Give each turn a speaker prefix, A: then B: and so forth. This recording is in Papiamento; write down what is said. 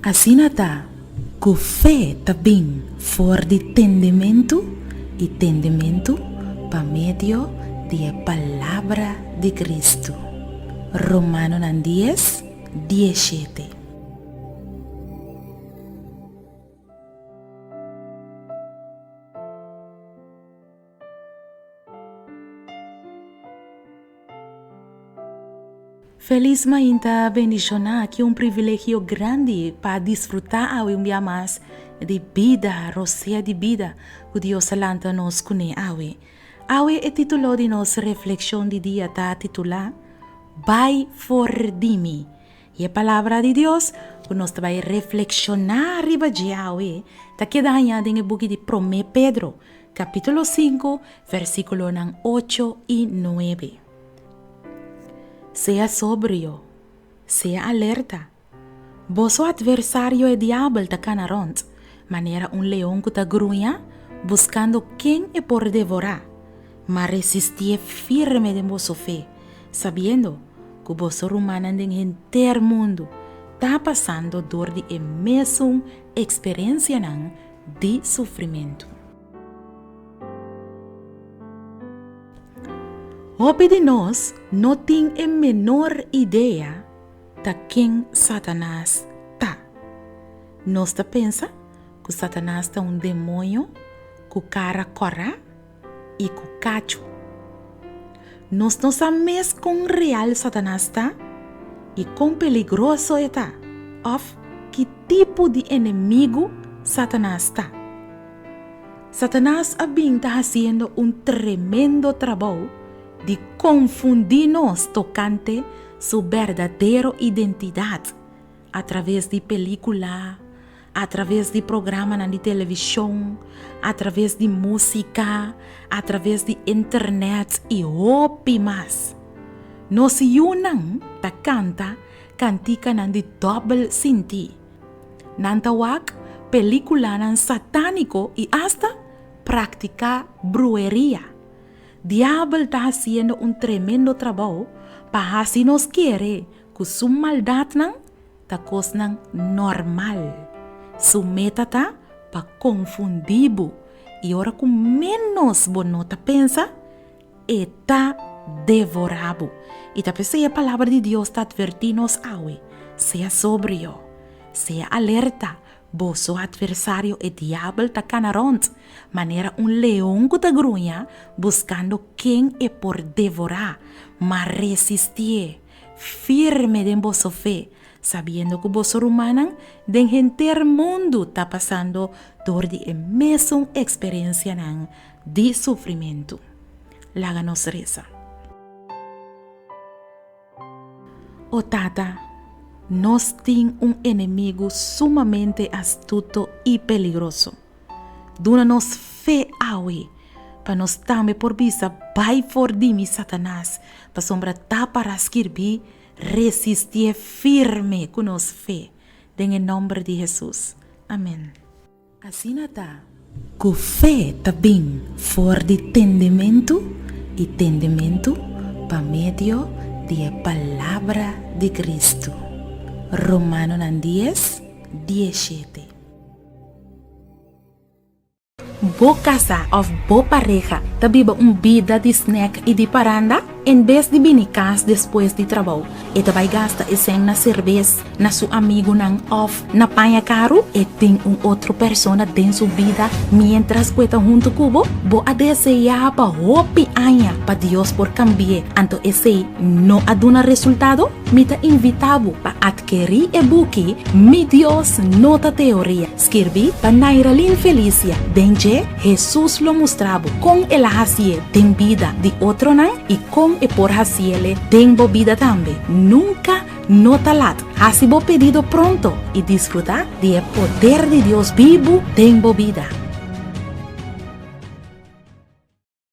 A: Asina ta ku fe ta bin for di tendementu i tendementu pa medio di e palabra di Kristu. Romanonan dies, diesshete. Felis mainta bendishoná, ki un privilegio grandi pa disfrutá awe un bia mas di bida, rosea di bida ku Dios a lanta nos kuné awe. Awe e título di nos reflekshon di dia ta titulá, Bai for di mi. I e Palabra di Dios ku nos ta bai reflekshoná riba dje awe ta keda hañá den e buki di Promé Pedro, kapítulo sinku, versíkulonan ocho i nuebe. Sea sobrio, sea alerta. Boso atversario e Diabel ta kana rònt, manera un leon ku ta gruña, buskando ken e por devorá. Ma resistié firme den boso fe, sabiendo ku boso rumannan den henter mundu ta pasando dor di e mesun eksperensianan di sufrimentu. Hopi di nos no tin e menor idea ta ken Satanas ta. Nos ta pensa ku Satanas ta un demoño ku kara kòrá i ku kachu. Nos no sa mes kon real Satanas ta i kon peligroso e ta òf ki tipo di enemigu Satanas ta. Satanas a bin ta hasiendo un tremendo trabou di konfundí nos tokante su berdadero identidat atraves di pelíkula, atraves di programanan di televishon, atraves di músika, atraves di internet i hopi mas. Nos yunan ta kanta kantikanan di dòbel sintí. Nan ta wak pelíkulanan satániko i asta praktiká brueria. Diabel ta hasiendo un tremendo trabou pa hasi nos kere ku su maldatnan ta kosnan normal. Su meta ta pa konfundí bo i ora ku ménos bo no ta pensa, e ta devorá bo. I ta p'esei e Palabra di Dios ta atvertí nos awe, Sea sobrio, sea alerta, boso atversario e Diabel ta kana rònt manera un leon ku ta gruña buskando ken e por devorá, ma resistié. Firme den boso fe, sabiendo ku boso rumannan den henter mundu ta pasando dor di e mesun eksperensianan di sufrimentu. Laga nos resa. O Tata, nos tin un enemigu sumamente astuto i peligroso. Duna nos fe awe pa nos tambe por bisa bai for di mi Satanas, pasobra ta para skirbí resistié firme ku nos fe, den e nòmber di Hesus. Amèn. Asina ta ku fe ta bin for di tendementu i tendementu pa medio di e palabra di Kristu. Romanonan dies, diesshete. Bo kasá òf bo pareha ta biba un bida di snèk i di paranda? En bes di bini kas despues di trabou, e ta bai gasta e sèn na serbes, na su amigunan òf na paña karu? E tin un otro persona den su bida miéntras ku e ta huntu ku bo? Bo a deseá pa hopi aña pa Dios por kambi'é, anto esei no a duna resultado? Mi ta invitá bo pa atkerí e buki Mi Dios No Ta Teoria, skirbí pa Nairalyn Felicia. Den dje, Hesus lo mustra bo kon el a hasié den bida di otronan i kon e por hasiele den bo bida tambe. Nunka no ta lat. Hasi bo pedido pronto i disfrutá di e poder di Dios bibu den bo bida.